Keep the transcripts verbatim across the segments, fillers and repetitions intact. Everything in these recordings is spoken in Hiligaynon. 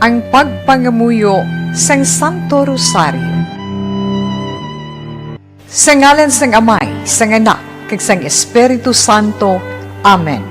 Ang pagpangamuyo sang Santo Rosario. Sa ngalan sang Amay, sang Anak, kag sang Espiritu Santo. Amen.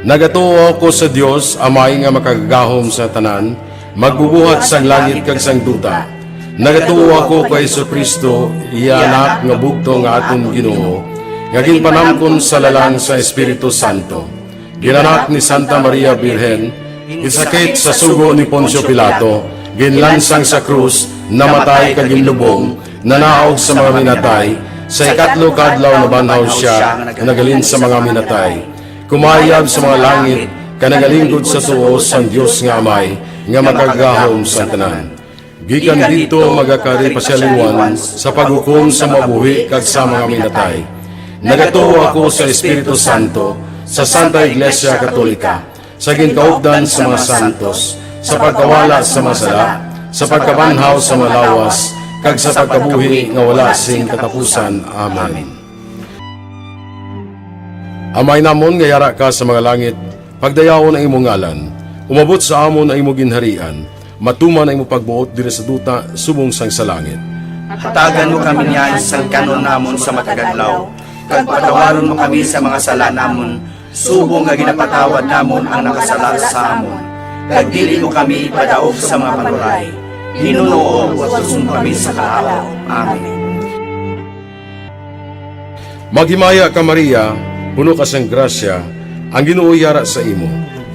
Nagatuo ako sa Dios, Amay nga Makagagahom sa tanan, Magbubuhat sang langit kag sang duta. Nagatuo ako kay Jesu-Cristo, iya Anak nga bugtong nga aton Ginoo, nga ginpanamkon sa lalang sa Espiritu Santo. Ginanak ni Santa Maria Birhen, ginsakit sa sugo ni Poncio Pilato, ginlansang sa krus, namatay kag ginlubong, nanaog sa mga minatay, sa ikatlo ka adlaw nabanhaw sia nga naghalin sa mga minatay. Kumayab sa mga langit, kag nagalinggod sa tuo sang Dios nga Amay, nga Makagagahom sa tanan. Gikan didto magakari pa sia liwat sa paghukom sa mga buhi kag sa mga minatay. Nagatuo ako sa Espiritu Santo, sa Santa Iglesia Katolika, sa ginkaupdan sa mga santos, sa pagkawala sa mga sala, sa pagkabanhaw sa mga lawas, kag sa pagkabuhi nga wala sing katapusan. Amen. Amay namon nga yara ka sa mga langit, pagdayawon ang imo ngalan. Umabot sa amon ang imo ginharian. Matuman ang imo pagbuot diri sa duta subong sang sa langit. Hatagan mo kami niyan sang kan-on namon sa matag adlaw, kag patawaron mo kami sa mga sala namon, subong nga ginapatawad namon ang nakasala sa amon. Kag dili mo kami ipadaog sa mga panuray. Ginoo, watuson mo kami sa kalapaw. Amen. Maghimaya ka, Maria, puno ka sang grasya, ang Ginoo yara sa imo.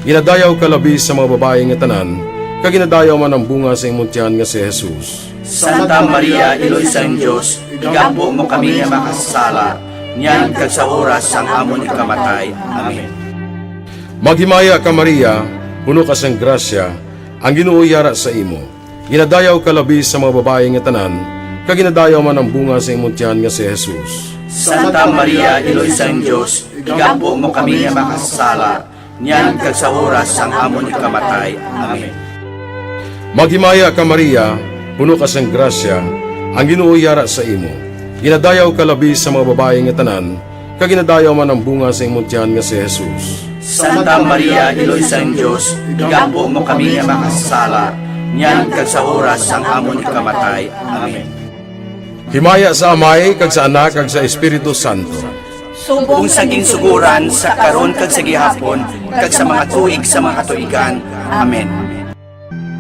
Ginadayaw ka labi sa mga babayi nga tanan, kag ginadayaw man ang bunga sa imong tiyan nga si Jesus. Santa Maria, Iloy sang Dios, igampo mo kami nga makasasala, niyan kag sa oras sang amon ikamatay. Amen. Maghimaya ka, Maria, puno ka sang grasya, ang Ginoo yara sa imo. Ginadayaw ka labi sa mga babayi nga tanan, kag ginadayaw man ang bunga sa imong tiyan nga si Jesus. Santa Maria, Iloy sang Dios, igampo mo kami nga makasasala, niyan kag sa oras sang amon ikamatay. Amen. Maghimaya ka, Maria, puno ka sang grasya, ang Ginoo yara sa imo. Ginadayaw ka labi sa mga babayi nga tanan, kag ginadayaw man ang bunga sa imong tiyan nga si Jesus. Santa Maria, Iloy sang Dios, igampo mo kami nga makasasala, niyan kag sa oras sang amon ikamatay. Amen. Himaya sa Amay, kag sa Anak, kag sa Espiritu Santo. Subong sa ginsugoran, sa karon, kag sa gihapon, kag sa mga tuig sa mga katuigan. Amen.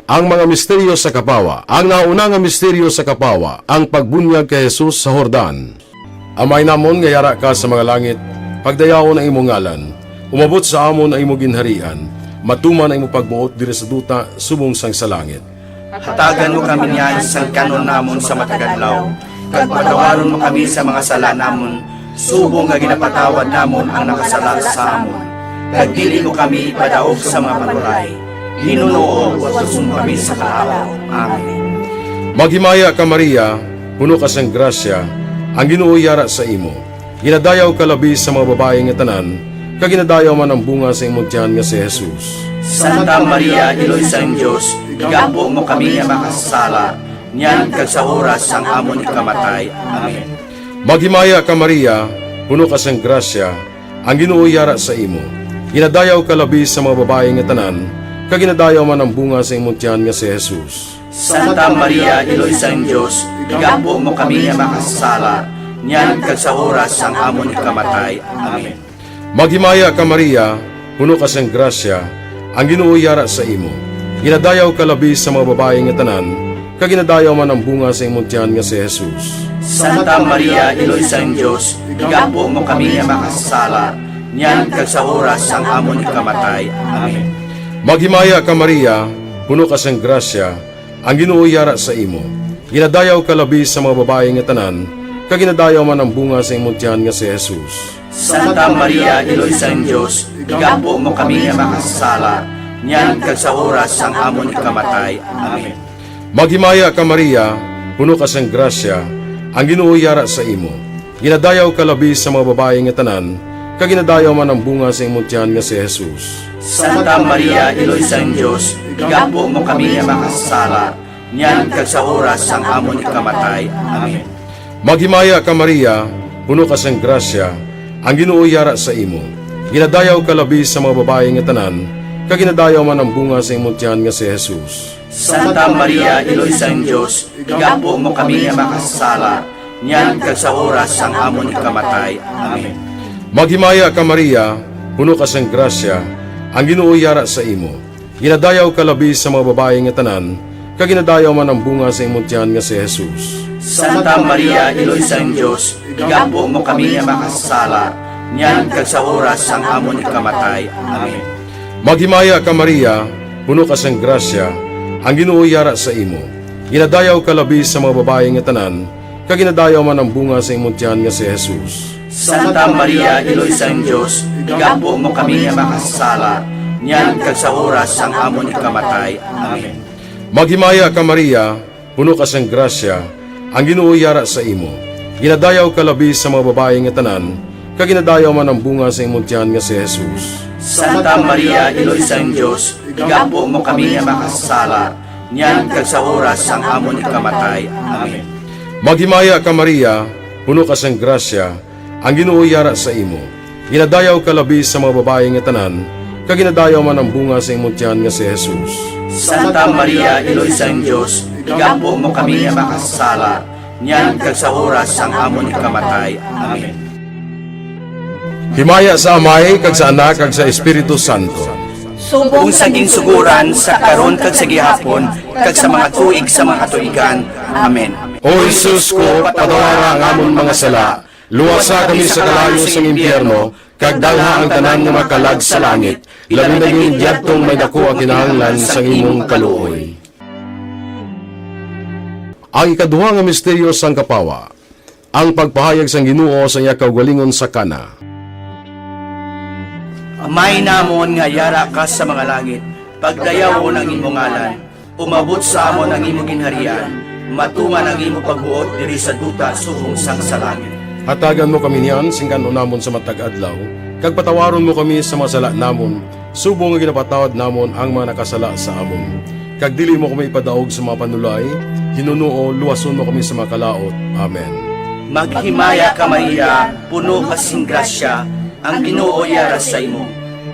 Ang mga misteryo sa kapawa. Ang nauna nga misteryo sa kapawa, ang pagbunyag kay Jesus sa Jordan. Amay namon nga yara ka sa mga langit, pagdayawon ang imo ngalan. Umabot sa amon ang imo ginharian. Matuman ang imo pagbuot diri sa duta subong sang sa langit. Hatagan mo kami niyan sang kan-on namon sa matag adlaw, kag patawaron mo kami sa mga sala namon, subong nga ginapatawad namon ang nakasala sa amon. Kag dili mo kami ipadaog sa mga panuray. Ginoo, watuson mo kami sa kalapaw. Amen. Maghimaya ka, Maria, puno ka sang grasya, ang Ginoo yara sa imo. Ginadayaw ka labi sa mga babayi nga tanan, kag ginadayaw man ang bunga sa imong tiyan nga si Jesus. Santa Maria, Iloy sang Dios, igampo mo kami nga makasasala, niyan kag sa oras sang amon ikamatay. Amen. Maghimaya ka, Maria, puno ka sang grasya, ang Ginoo yara sa imo. Ginadayaw ka labi sa mga babayi nga tanan, kag ginadayaw man ang bunga sa imong tiyan nga si Jesus. Santa Maria, Iloy sang Dios, igampo mo kami nga makasasala, niyan kag sa oras sang amon ikamatay. Amen. Maghimaya ka, Maria, puno ka sang grasya, ang Ginoo yara sa imo. Ginadayaw ka labi sa mga babayi nga tanan, kag ginadayaw man ang bunga sa imong tiyan nga si Jesus. Santa Maria, Iloy sang Dios, igampo mo kami nga makasasala, niyan kag sa oras sang amon ikamatay. Amen. Maghimaya ka, Maria, puno ka sang grasya, ang Ginoo yara sa imo. Ginadayaw ka labi sa mga babayi nga tanan, kag ginadayaw man ang bunga sa imong tiyan nga si Jesus. Santa Maria, Iloy sang Dios, igampo mo kami nga makasasala, niyan kag sa oras sang amon ikamatay. Amen. Maghimaya ka, Maria, puno ka sang grasya, ang Ginoo yara sa imo. Ginadayaw ka labi sa mga babayi nga tanan, kag ginadayaw man ang bunga sa imong tiyan nga si Jesus. Santa Maria, Iloy sang Dios, igampo mo kami nga makasasala, niyan kag sa oras sang amon ikamatay. Amen. Maghimaya ka, Maria, puno ka sang grasya, ang Ginoo yara sa imo. Ginadayaw ka labi sa mga babayi nga tanan, kag ginadayaw man ang bunga sa imong tiyan nga si Jesus. Santa Maria, Iloy sang Dios, igampo mo kami nga makasasala, niyan kag sa oras sang amon ikamatay. Amen. Maghimaya ka, Maria, puno ka sang grasya, ang Ginoo yara sa imo. Ginadayaw ka labi sa mga babayi nga tanan, kag ginadayaw man ang bunga sa imong tiyan nga si Jesus. Santa Maria, Iloy sang Dios, igampo mo kami nga makasasala, niyan kag sa oras sang amon ikamatay. Amen. Maghimaya ka, Maria, puno ka sang grasya, ang Ginoo yara sa imo. Ginadayaw ka labi sa mga babayi nga tanan, kag ginadayaw man ang bunga sa imong tiyan nga si Jesus. Santa Maria, Iloy sang Dios, igampo mo kami nga makasasala, niyan kag sa oras sang amon ikamatay. Amen. Maghimaya ka, Maria, puno ka sang grasya, ang Ginoo yara sa imo. Ginadayaw ka labi sa mga babayi nga tanan, kag ginadayaw man ang bunga sa imong tiyan nga si Jesus. Santa Maria, Iloy sang Dios, igampo mo kami nga makasasala, niyan kag sa oras sang amon ikamatay. Amen. Maghimaya ka, Maria, puno ka sang grasya, ang Ginoo yara sa imo. Ginadayaw ka labi sa mga babayi nga tanan, kag ginadayaw man ang bunga sa imong tiyan nga si Jesus. Santa Maria, Iloy sang Dios, igampo mo kami nga makasasala, niyan kag sa oras sang amon ikamatay. Amen. Himaya sa Amay, kag sa Anak, kag sa Espiritu Santo. Subong sa ginsugoran, sa karon, kag sa gihapon, kag sa mga tuig sa mga katuigan. Amen. O Jesus ko, patawara ang amon mga sala, luwasa kami sa kalayo sang impyerno, kag dalha ang tanan nga makalag sa langit, labi na gid yadtong may daku ang kinahanglan sang imong kaluoy. Ang ikaduha nga misteryo sang kapawa, ang pagpahayag sang Ginoo sa iya kaugalingon sa Cana. Amay namon nga yara ka sa mga langit, pagdayawon ang imo ngalan, umabot sa amon ang imo ginharian, matungan ang imo pagbuot diri sa duta subong sang sa langit. Hatagan mo kami niyan sing kan-on namon sa matag adlaw, kag patawaron mo kami sa mga sala namon, subong nga ginapatawad namon ang mga nakasala sa amon. Kag dili mo kami ipadaog sa mga panulay, hinunoo, luwason mo kami sa mga kalaut. Amen. Maghimaya ka, Maria, puno ka sing grasya, ang Ginoo yara sa imo.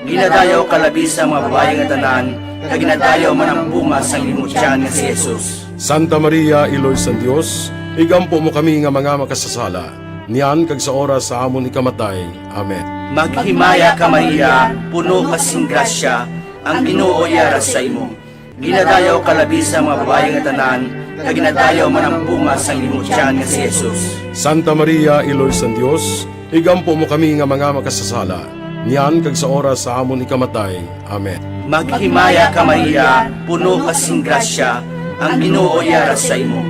Ginadayaw ka labi sa mga babayi nga tanan, kag ginadayaw man ang bunga sang imo tiyan nga si Jesus. Santa Maria, Iloy sang Dios, igampo mo kami nga mga makasasala, niyan kag sa oras sa amon ikamatay. Amen. Maghimaya ka, Maria, puno ka sing grasya, ang Ginoo yara sa imo. Ginadayaw ka labi sa mga babayi nga tanan, kag ginadayaw man ang bunga sang imo tiyan nga si Jesus. Santa Maria, Iloy sang Dios, igampo mo kami nga mga makasasala, niyan kag sa oras sa amon ikamatay. Amen. Maghimaya ka, Maria, puno ka sing grasya, ang Ginoo yara sa imo.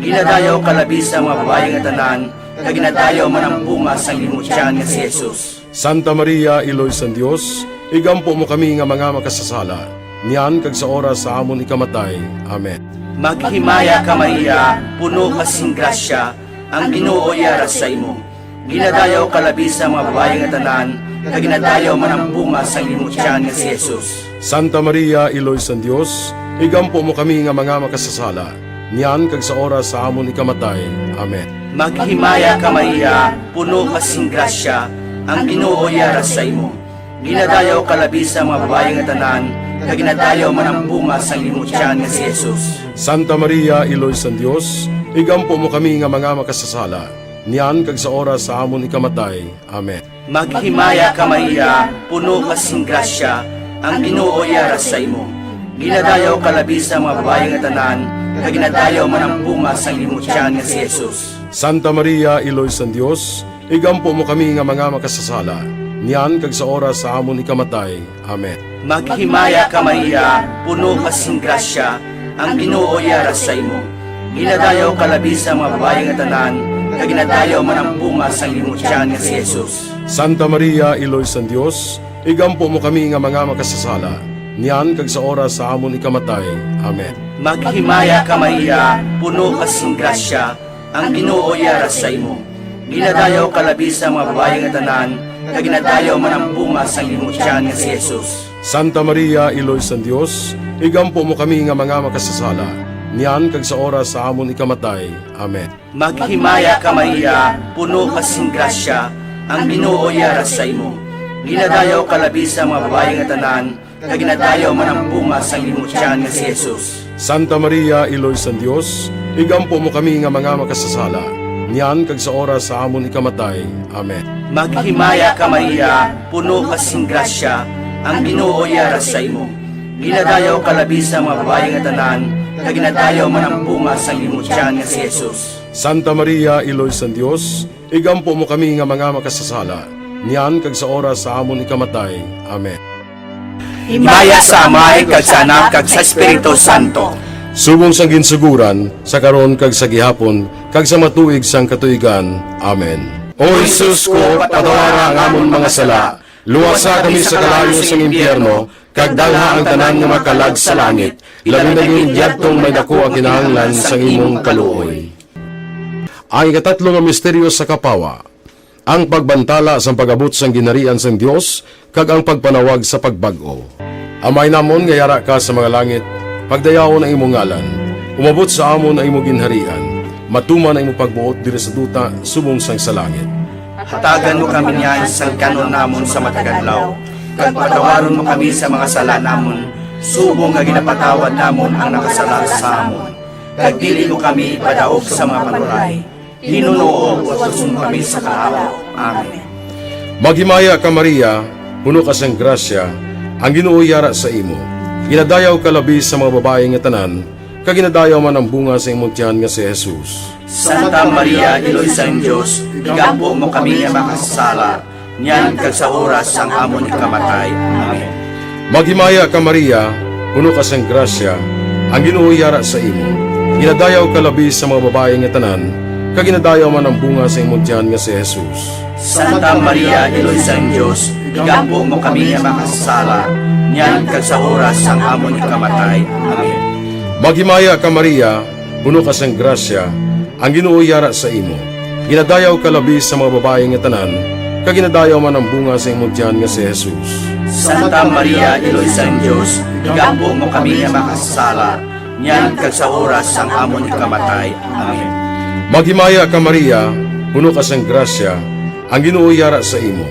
Ginadayaw ka labi sa mga babayi nga tanan, kag ginadayaw man ang bunga sang imo tiyan nga si Jesus. Santa Maria, Iloy sang Dios, igampo mo kami nga mga makasasala, niyan kag sa oras sa amon ikamatay. Amen. Maghimaya ka, Maria, puno ka sing grasya, ang Ginoo yara sa imo. Ginadayaw ka labi sa mga babayi nga tanan, kag ginadayaw man ang bunga sang imo tiyan nga si Jesus. Santa Maria, Iloy sang Dios, igampo mo kami nga mga makasasala, niyan kag sa oras sa amon ikamatay. Amen. Maghimaya ka, Maria, puno ka sing grasya, ang Ginoo yara sa imo. Ginadayaw ka labi sa mga babayi nga tanan, kag ginadayaw man ang bunga sang imo tiyan nga si Jesus. Santa Maria, Iloy sang Dios, igampo mo kami nga mga makasasala, niyan kag sa oras sa amon ikamatay. Amen. Maghimaya ka, Maria, puno ka sing grasya, ang Ginoo yara sa imo. Ginadayaw ka labi sa mga babayi nga tanan, kag ginadayaw man ang bunga sang imo tiyan nga si Jesus. Santa Maria, Iloy sang Dios, igampo mo kami nga mga makasasala, niyan kag sa oras sa amon ikamatay. Amen. Maghimaya ka, Maria, puno ka sing grasya, ang Ginoo yara sa imo. Ginadayaw ka labi sa mga babayi nga tanan, kag ginadayaw man ang bunga sang imo tiyan nga si Jesus. Santa Maria, Iloy sang Dios, igampo mo kami nga mga makasasala, niyan kag sa oras sa amon ikamatay. Amen. Maghimaya ka, Maria, puno ka sing grasya, ang Ginoo yara sa imo. Ginadayaw ka labi sa mga babayi nga tanan, kag ginadayaw man ang bunga sang imo tiyan nga si Jesus. Santa Maria, Iloy sang Dios, igampo mo kami nga mga makasasala, niyan kag sa oras sa amon ikamatay. Amen. Maghimaya ka, Maria, puno ka sing grasya, ang Ginoo yara sa imo. Ginadayaw ka labi sa mga babayi nga tanan, kag ginadayaw man ang bunga sang imong tiyan nga si Jesus. Santa Maria, Iloy sang Dios, igampo mo kami nga mga makasasala, niyan kag sa oras sa amon ikamatay. Amen. Maghimaya ka, Maria, puno ka sing grasya, ang Ginoo yara sa imo. Ginadayaw ka labi sa mga babayi nga tanan, kag ginadayaw man ang bunga sang imong tiyan nga si Jesus. Santa Maria, Iloy sang Dios, igampo mo kami nga mga makasasala, niyan kag sa oras sa amon ikamatay. Amen. Himaya sa Amay, kag sa Anak, kag sa Espiritu Santo. Subong sang ginsuguran, sa karon kag sa gihapon, kag sa matuig sang katuigan. Amen. O Jesus ko, patawara ang amon mga sala, luwasa kami sa kalayo sang impyerno, kag dalha ang tanan nga makalag sa langit, labi na gid yadtong may daku ang kinahanglan sang imong kaluoy. Ang ikatatlo nga misteryo sa kapawa, ang pagbantala sang pag-abot sang ginharian sang Dios kag ang pagpanawag sa pagbag-o. Amay namon nga yara ka sa mga langit, pagdayawon ang imong ngalan. Umabot sa amon ang imong ginharian. Matuman ang imong pagbuot diri sa duta subong sang sa langit. Hatagan mo kami niyan sang kan-on namon sa matag adlaw, kag patawaron mo kami sa mga sala namon, subong nga ginapatawad namon ang nakasala sa amon. Kag dili mo kami ipadaog sa mga panuray. Ginoo, utuson mo kami sa kahawa. Amen. Maghimaya ka, Maria, puno ka sang grasya, ang Ginoo yara sa imo. Ginadayaw ka labi sa mga babayi nga tanan, kag ginadayaw man ang bunga sa imong tiyan nga si Jesus. Santa Maria, Iloy sang Dios, igampo mo kami nga makasasala, niyan kag sa oras sang amon ikamatay. Amen. Maghimaya ka, Maria, puno ka sang grasya, ang Ginoo yara sa imo. Ginadayaw ka labi sa mga babayi nga tanan, kag ginadayaw man ang bunga sa imong tiyan nga si Jesus. Santa Maria, Iloy sang Dios, igampo mo kami nga makasasala, niyan kag sa oras sang amon ikamatay. Amen. Maghimaya ka, Maria, puno ka sang grasya, ang Ginoo yara sa imo. Ginadayaw ka labi sa mga babayi nga tanan, kag ginadayaw man ang bunga sa imong tiyan nga si Jesus. Santa Maria, Iloy sang Dios, igampo mo kami nga makasasala, niyan kag sa oras sang amon ikamatay. Amen. Maghimaya ka, Maria, puno ka sang grasya, ang Ginoo yara sa imo.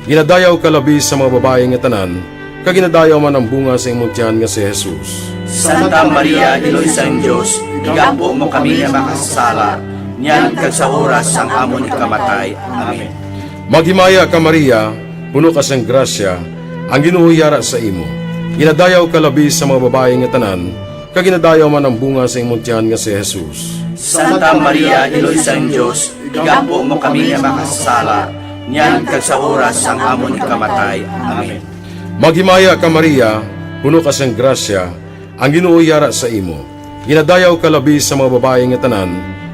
Ginadayaw ka labi sa mga babayi nga tanan, kag ginadayaw man ang bunga sa imong tiyan nga si Jesus. Santa Maria, Iloy sang Dios, igampo mo kami nga makasasala, niyan kag sa oras sang amon ikamatay. Amen. Maghimaya ka, Maria, puno ka sang grasya, ang Ginoo yara sa imo. Ginadayaw ka labi sa mga babayi nga tanan, kag ginadayaw man ang bunga sa imong tiyan nga si Jesus. Santa Maria, Iloy sang Dios, igampo mo kami nga makasasala, niyan kag sa oras sang amon ikamatay. Amen. Maghimaya ka, Maria, puno ka sang grasya, ang Ginoo yara sa imo. Ginadayaw ka labi sa mga babayi nga tanan,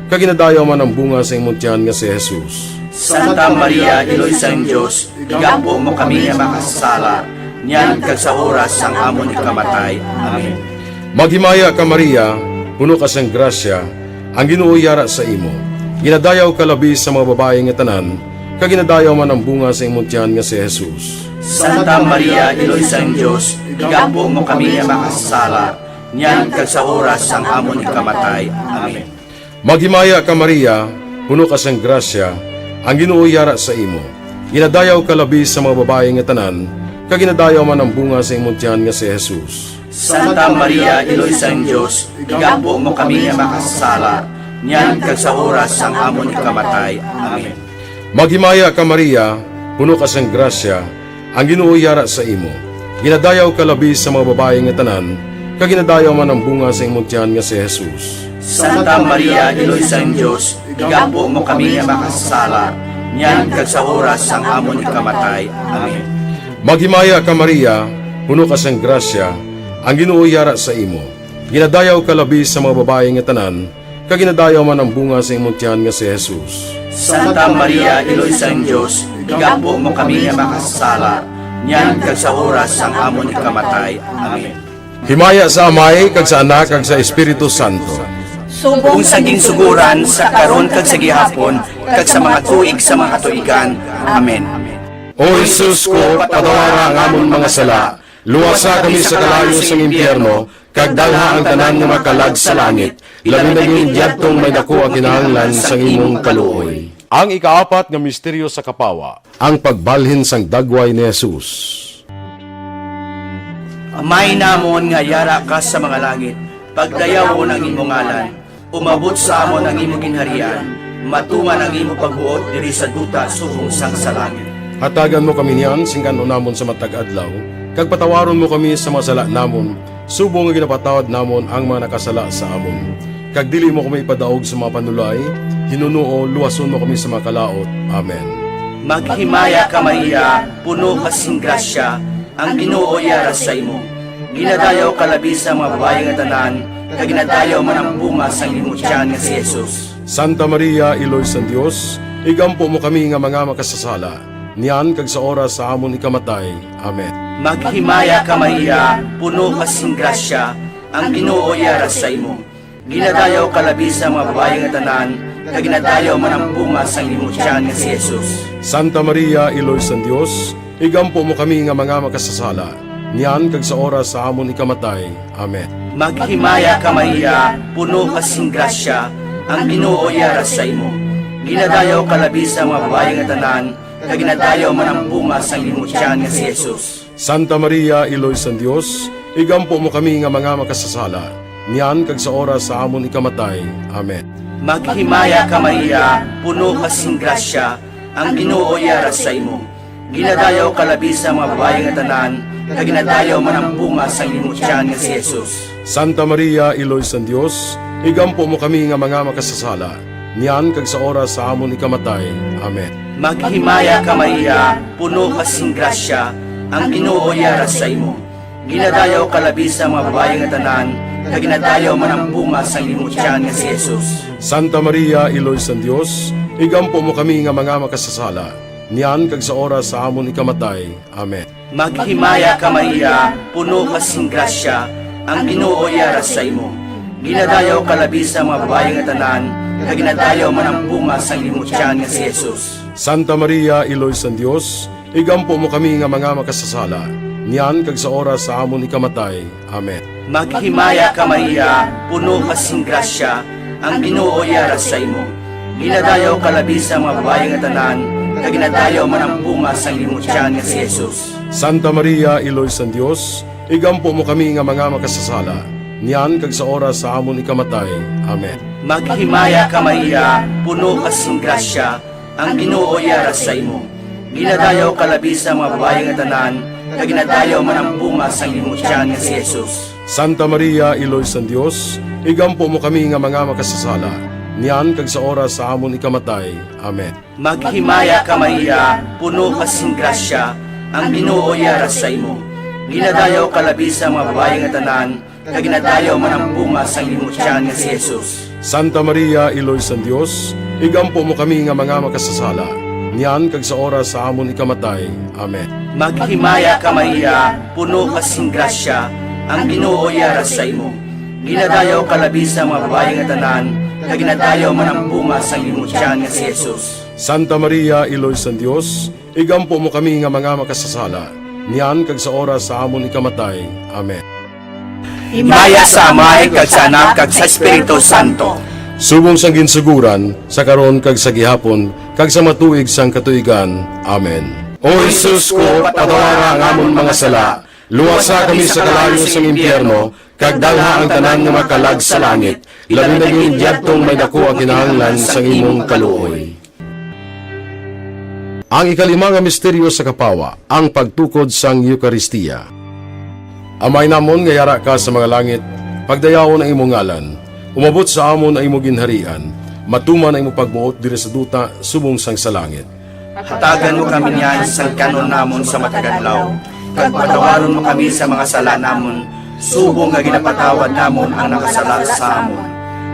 kag ginadayaw man ang bunga sa imong tiyan nga si Jesus. Santa Maria, Iloy sang Dios, igampo mo kami nga makasasala, niyan kag sa oras sang amon ikamatay. Amen. Maghimaya ka, Maria, puno ka sang grasya, ang Ginoo yara sa imo. Ginadayaw ka labi sa mga babayi nga tanan, kag ginadayaw man ang bunga sa imong tiyan nga si Jesus. Santa Maria, Iloy sang Dios, igampo mo kami nga makasasala, niyan kag sa oras sang amon ikamatay. Amen. Maghimaya ka, Maria, puno ka sang grasya, ang Ginoo yara sa imo. Ginadayaw ka labi sa mga babayi nga tanan, kag ginadayaw man ang bunga sa imong tiyan nga si Jesus. Santa Maria, Iloy sang Dios, igampo mo kami nga makasasala, niyan kag sa oras sang amon ikamatay. Amen. Maghimaya ka, Maria, puno ka sang grasya, ang Ginoo yara sa imo. Ginadayaw ka labi sa mga babayi nga tanan, kag ginadayaw man ang bunga sa imong tiyan nga si Jesus. Santa Maria, Iloy sang Dios, igampo mo kami nga makasasala, niyan kag sa oras sang amon ikamatay. Amen. Maghimaya ka, Maria, puno ka sang grasya, ang Ginoo yara sa imo. Ginadayaw ka labi sa mga babayi nga tanan, kag ginadayaw man ang bunga sa imong tiyan nga si Jesus. Santa Maria, Iloy sang Dios, igampo mo kami nga makasasala, niyan kag sa oras sang amon ikamatay. Amen. Himaya sa Amay, kag sa Anak, kag sa Espiritu Santo. Subong sa ginsuguran, sa karon, kag sa gihapon, kag sa mga tuig sa mga katuigan. Amen. O Jesus ko, patawara ang amon mga sala, luwasa kami sa kalayo sang impyerno, kag dalha ang tanan nga makalag sa langit, labi na gid yadtong may daku ang kinahanglan sang imong kaluoy. Ang ikaapat nga misteryo sa kapawa, ang pagbalhin sang dagway ni Jesus. Amay namon nga yara ka sa mga langit, pagdayawon ang imo ngalan, umabot sa amon ang imo ginharian, matuman ang imo pagbuot diri sa duta subong sang sa langit. Hatagan mo kami niyan sing kan-on namon sa matag adlaw, kag patawaron mo kami sa mga sala namon, subong nga ginapatawad namon ang mga nakasala sa amon. Kag dili mo kami ipadaog sa mga panulay, hinunoo, luwason mo kami sa mga kalaut. Amen. Maghimaya ka, Maria, puno ka sing grasya, ang Ginoo yara sa imo. Ginadayaw ka labi sa mga babayi nga tanan, kag ginadayaw man ang bunga sang imo tiyan nga si Jesus. Santa Maria, Iloy sang Dios, igampo mo kami nga mga makasasala, niyan kag sa oras sa amon ikamatay. Amen. Maghimaya ka, Maria, puno ka sing grasya, ang Ginoo yara sa imo. Ginadayaw ka labi sa mga babayi nga tanan, kag ginadayaw man ang bunga sang imo tiyan nga si Jesus. Santa Maria, Iloy sang Dios, igampo mo kami nga mga makasasala, niyan kag sa oras sa amon ikamatay. Amen. Maghimaya ka, Maria, puno ka sing grasya, ang Ginoo yara sa imo. Ginadayaw ka labi sa mga babayi nga tanan, kag ginadayaw man ang bunga sang imo tiyan nga si Jesus. Santa Maria, Iloy sang Dios, igampo mo kami nga mga makasasala, niyan kag sa oras sa amon ikamatay. Amen. Maghimaya ka, Maria, puno ka sing grasya, ang Ginoo yara sa imo. Ginadayaw ka labi sa mga babayi nga tanan, kag ginadayaw man ang bunga sang imo tiyan nga si Jesus. Santa Maria, Iloy sang Dios, igampo mo kami nga mga makasasala, niyan kag sa oras sa amon ikamatay. Amen. Maghimaya ka, Maria, puno ka sing grasya, ang Ginoo yara sa imo. Ginadayaw ka labi sa mga babayi nga tanan, kag ginadayaw man ang bunga sang imo tiyan nga si Jesus. Santa Maria, Iloy sang Dios, igampo mo kami nga mga makasasala, niyan kag sa oras sa amon ikamatay. Amen. Maghimaya ka, Maria, puno ka sing grasya, ang Ginoo yara sa imo. Ginadayaw ka labi sa mga babayi nga tanan, kag ginadayaw man ang bunga sang imo tiyan nga si Jesus. Santa Maria, Iloy sang Dios, igampo mo kami nga mga makasasala, niyan kag sa oras sa amon ikamatay. Amen. Maghimaya ka, Maria, puno ka sing grasya, ang Ginoo yara sa imo. Ginadayaw ka labi sa mga babayi nga tanan, kag ginadayaw man ang bunga sang imo tiyan nga si Jesus. Santa Maria, Iloy sang Dios, igampo mo kami nga mga makasasala, niyan kag sa oras sa amon ikamatay. Amen. Maghimaya ka, Maria, puno ka sing grasya, ang Ginoo yara sa imo. Ginadayaw ka labi sa mga babayi nga tanan, kag ginadayaw man ang bunga sang imo tiyan nga si Jesus. Santa Maria, Iloy sang Dios, igampo mo kami nga mga makasasala, niyan kag sa oras sa amon ikamatay. Amen. Maghimaya ka, Maria, puno ka sing grasya, ang Ginoo yara sa imo. Ginadayaw ka labi sa mga babayi nga tanan, kag ginadayaw man ang bunga sang imo tiyan nga si Jesus. Santa Maria, Iloy sang Dios, igampo mo kami nga mga makasasala, niyan kag sa oras sa amon ikamatay. Amen. Maghimaya ka, Maria, puno ka sing grasya, ang Ginoo yara sa imo. Ginadayaw ka labi sa mga babayi nga tanan, kag ginadayaw man ang bunga sang imo tiyan nga si Jesus. Santa Maria, Iloy sang Dios, igampo mo kami nga mga makasasala, niyan kag sa oras sa amon ikamatay. Amen. Himaya sa Amay, kag sa Anak, kag sa Espiritu Santo. Subong sang ginsugoran, sa karon kag sa gihapon, kag sa matuig sang katuigan. Amen. O Jesus ko, patawara ang amon mga sala, luwasa kami sa kalayo sang impyerno, kag dalha ang tanan nga makalag sa langit, labi na gid yadtong may daku ang kinahanglan sang imong kaluoy. Ang ikalima nga misteryo sa kapawa, ang pagtukod sang Eukaristia. Amay namon nga yara ka sa mga langit, pagdayawon ang imo ngalan, umabot sa amon ang imo ginharian, matuman ang imo pagbuot diri sa duta subong sang sa langit. Hatagan mo kami niyan sang kan-on namon sa matag adlaw, kag patawaron mo kami sa mga sala namon, subong nga ginapatawad namon ang nakasala sa amon.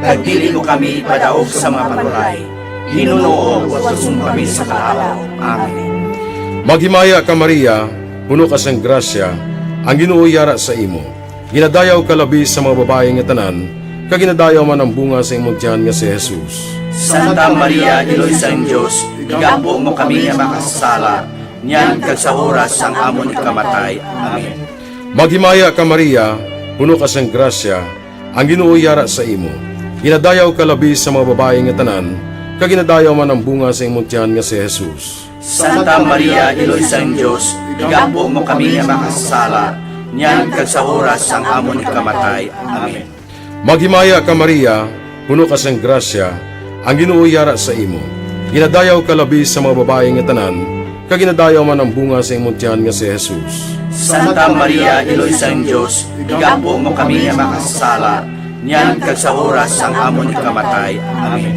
Kag dili mo kami ipadaog sa mga panulay. Hinunoo, luwason mo kami sa kalaut. Amen. Maghimaya ka, Maria, puno ka sang grasya, ang Ginoo yara sa imo. Ginadayaw ka labi sa mga babayi nga tanan, kag ginadayaw man ang bunga sa imong tiyan nga si Jesus. Santa Maria, Iloy sang Dios, igampo mo kami nga makasasala, niyan kag sa oras sang amon ikamatay. Amen. Maghimaya ka, Maria, puno ka sang grasya, ang Ginoo yara sa imo. Ginadayaw ka labi sa mga babayi nga tanan, kag ginadayaw man ang bunga sa imong tiyan nga si Jesus. Santa Maria, Iloy sang Dios, igampo mo kami nga makasasala, niyan kag sa oras sang amon ikamatay. Amen. Maghimaya ka, Maria, puno ka sang grasya, ang Ginoo yara sa imo. Ginadayaw ka labi sa mga babayi nga tanan, kag ginadayaw man ang bunga sa imong tiyan nga si Jesus. Santa Maria, Iloy sang Dios, igampo mo kami nga makasasala, niyan kag sa oras sang amon ikamatay. Amen.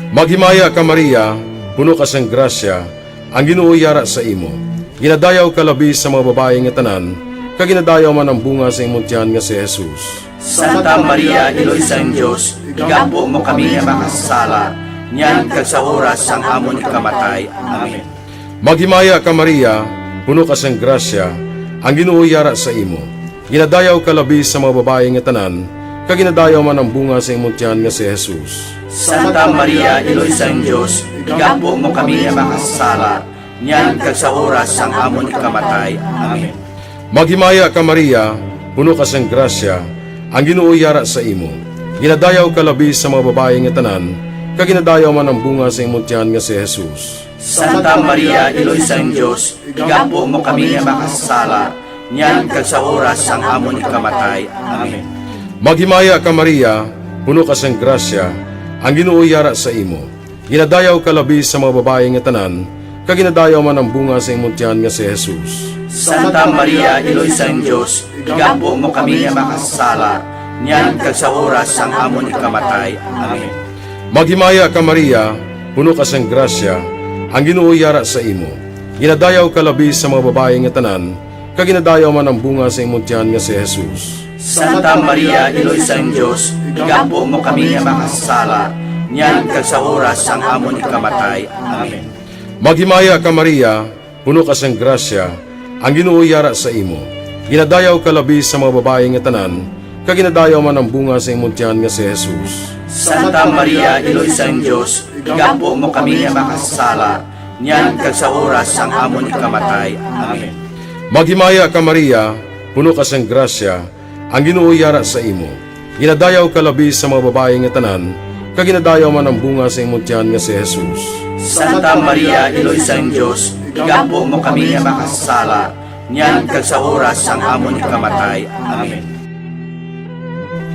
Maghimaya ka, Maria, puno ka sang grasya, ang Ginoo yara sa imo. Ginadayaw ka labi sa mga babayi nga tanan, kag ginadayaw man ang bunga sa imong tiyan nga si Jesus. Santa Maria, Iloy sang Dios, igampo mo kami nga makasasala, niyan kag sa oras sang amon ikamatay. Amen. Maghimaya ka, Maria, puno ka sang grasya, ang Ginoo yara sa imo. Ginadayaw ka labi sa mga babayi nga tanan, kag ginadayaw man ang bunga sa imong tiyan nga si Jesus. Santa Maria, Iloy sang Dios, igampo mo kami nga makasasala, niyan kag sa oras sang amon ikamatay. Amen. Maghimaya ka, Maria, puno ka sang grasya, ang Ginoo yara sa imo. Ginadayaw ka labi sa mga babayi nga tanan, kag ginadayaw man ang bunga sa imong tiyan nga si Jesus. Santa Maria, Iloy sang Dios, igampo mo kami nga makasasala, niyan kag sa oras sang amon ikamatay. Amen. Maghimaya ka, Maria, puno ka sang grasya, ang Ginoo yara sa imo. Ginadayaw ka labi sa mga babayi nga tanan, kag ginadayaw man ang bunga sa imong tiyan nga si Jesus. Santa Maria, Iloy sang Dios, igampo mo kami nga makasasala, niyan kag sa oras sang amon ikamatay. Amen. Maghimaya ka, Maria, puno ka sang grasya, ang Ginoo yara sa imo. Ginadayaw ka labi sa mga babayi nga tanan, kag ginadayaw man ang bunga sa imong tiyan nga si Jesus. Santa Maria, Iloy sang Dios, igampo mo kami nga makasasala, niyan kag sa oras sang amon ikamatay. Amen. Maghimaya ka, Maria, puno ka sang grasya, ang Ginoo yara sa imo. Ginadayaw ka labi sa mga babayi nga tanan, kag ginadayaw man ang bunga sa imong tiyan nga si Jesus. Santa Maria, Iloy sang Dios, igampo mo kami nga makasasala, niyan kag sa oras sang amon ikamatay. Amen. Maghimaya ka, Maria, puno ka sang grasya, ang Ginoo yara sa imo. Ginadayaw ka labi sa mga babayi nga tanan, kag ginadayaw man ang bunga sa imong tiyan nga si Jesus. Santa Maria, Iloy sang Dios, igampo mo kami nga makasasala, niyan kag sa oras sang amon ikamatay. Amen.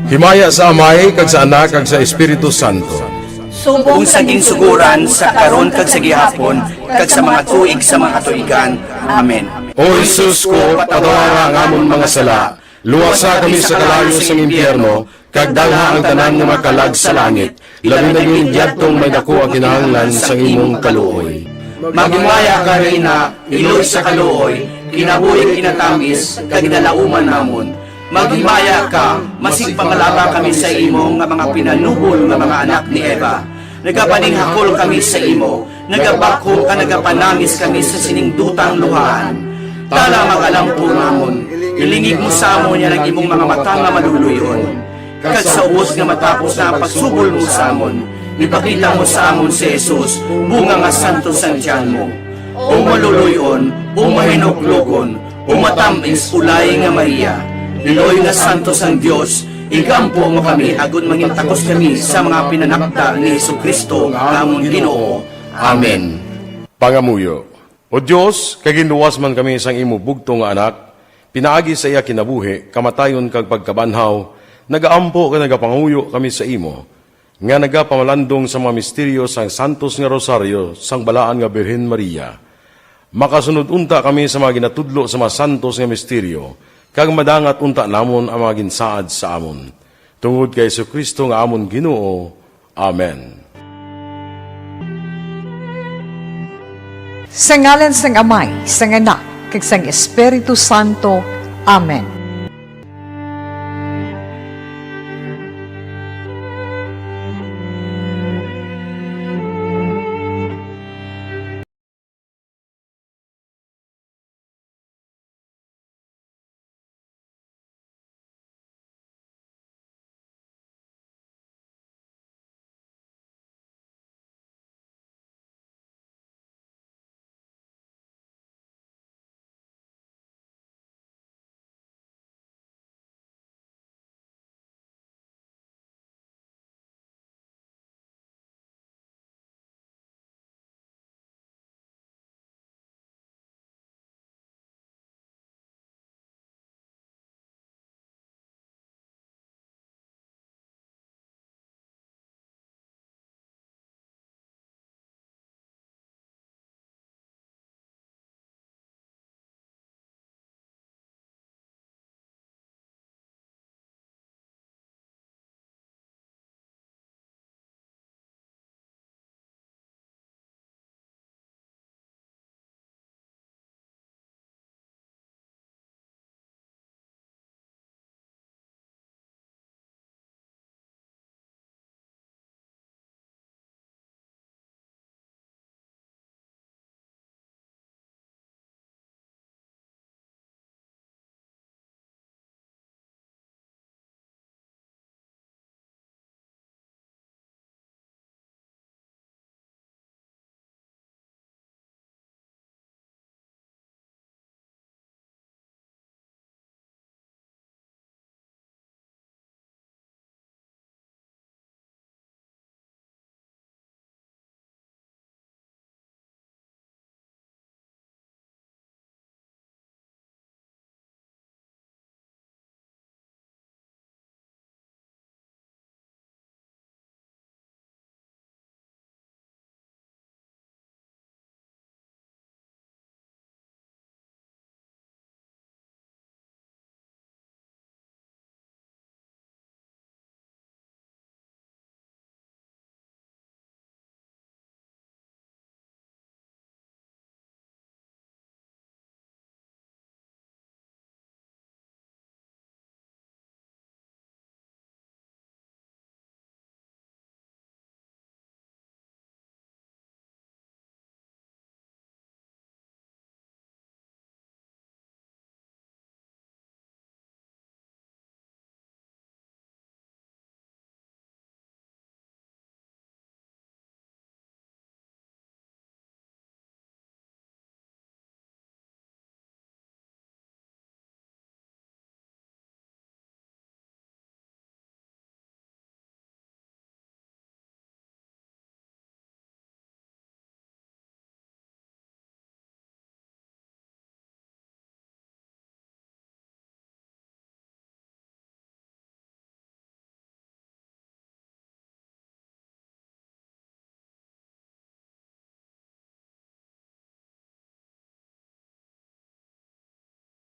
Himaya sa Amay, kag sa Anak, kag sa Espiritu Santo. Subong sa ginsugoran, sa karon, kag sa gihapon, kag sa mga tuig sa mga katuigan. Amen. O Jesus ko, patawara ang amon mga sala, luwasa kami sa kalayo sang impyerno, kag dalha ang tanan nga mga kalag sa langit, labi na gid yadtong may daku ang kinahanglan sang imong kaluoy. Maghimaya ka, Reyna, iloy sa kaluoy, kinabuhi kinatamis, kag ginalauman namon. Maghimaya ka, masigpangalaba kami sa imo nga mga pinanubol nga mga anak ni Eva. Nagapaninghakol kami sa imo, nagabakho ka, nagapanangis kami sa sining dutang luhaan. Tala, mag-alampo namon, ilingig mo sa amon yan ang imong mga mata nga maluluy-on. Kag sa ubos nga matapos na ang pagsubol mo sa amon, ipakita mo sa amon si Jesus, bunga nga santos sang tiyan mo. O maluluy-on, o mahinuklogon, o matamis, ulay nga Maria, iloy nga santos sang Dios, igampo mo kami agod mangin takos kami sa mga pinanakda ni Jesu-Cristo nga amon Ginoo. Amen. Pangamuyo. O Dios, kay ginluwas man kami sang imo bugtong nga Anak, pinaagi sa iya kinabuhi, kamatayon, kag pagkabanhaw, nagaampo kag nagapangamuyo kami sa imo, nga nagapamalandong sa mga misteryo sang santos nga rosaryo sang balaan nga Birhen Maria. Makasunod unta kami sa mga ginatudlo sa mga santos nga misteryo, kag madangat unta namon ang mga ginsaad sa amon. Tungod kay Jesu-Cristo nga amon Ginoo. Amen. Sa ngalan sang Amay, sang Anak, kag sang Espiritu Santo. Amen.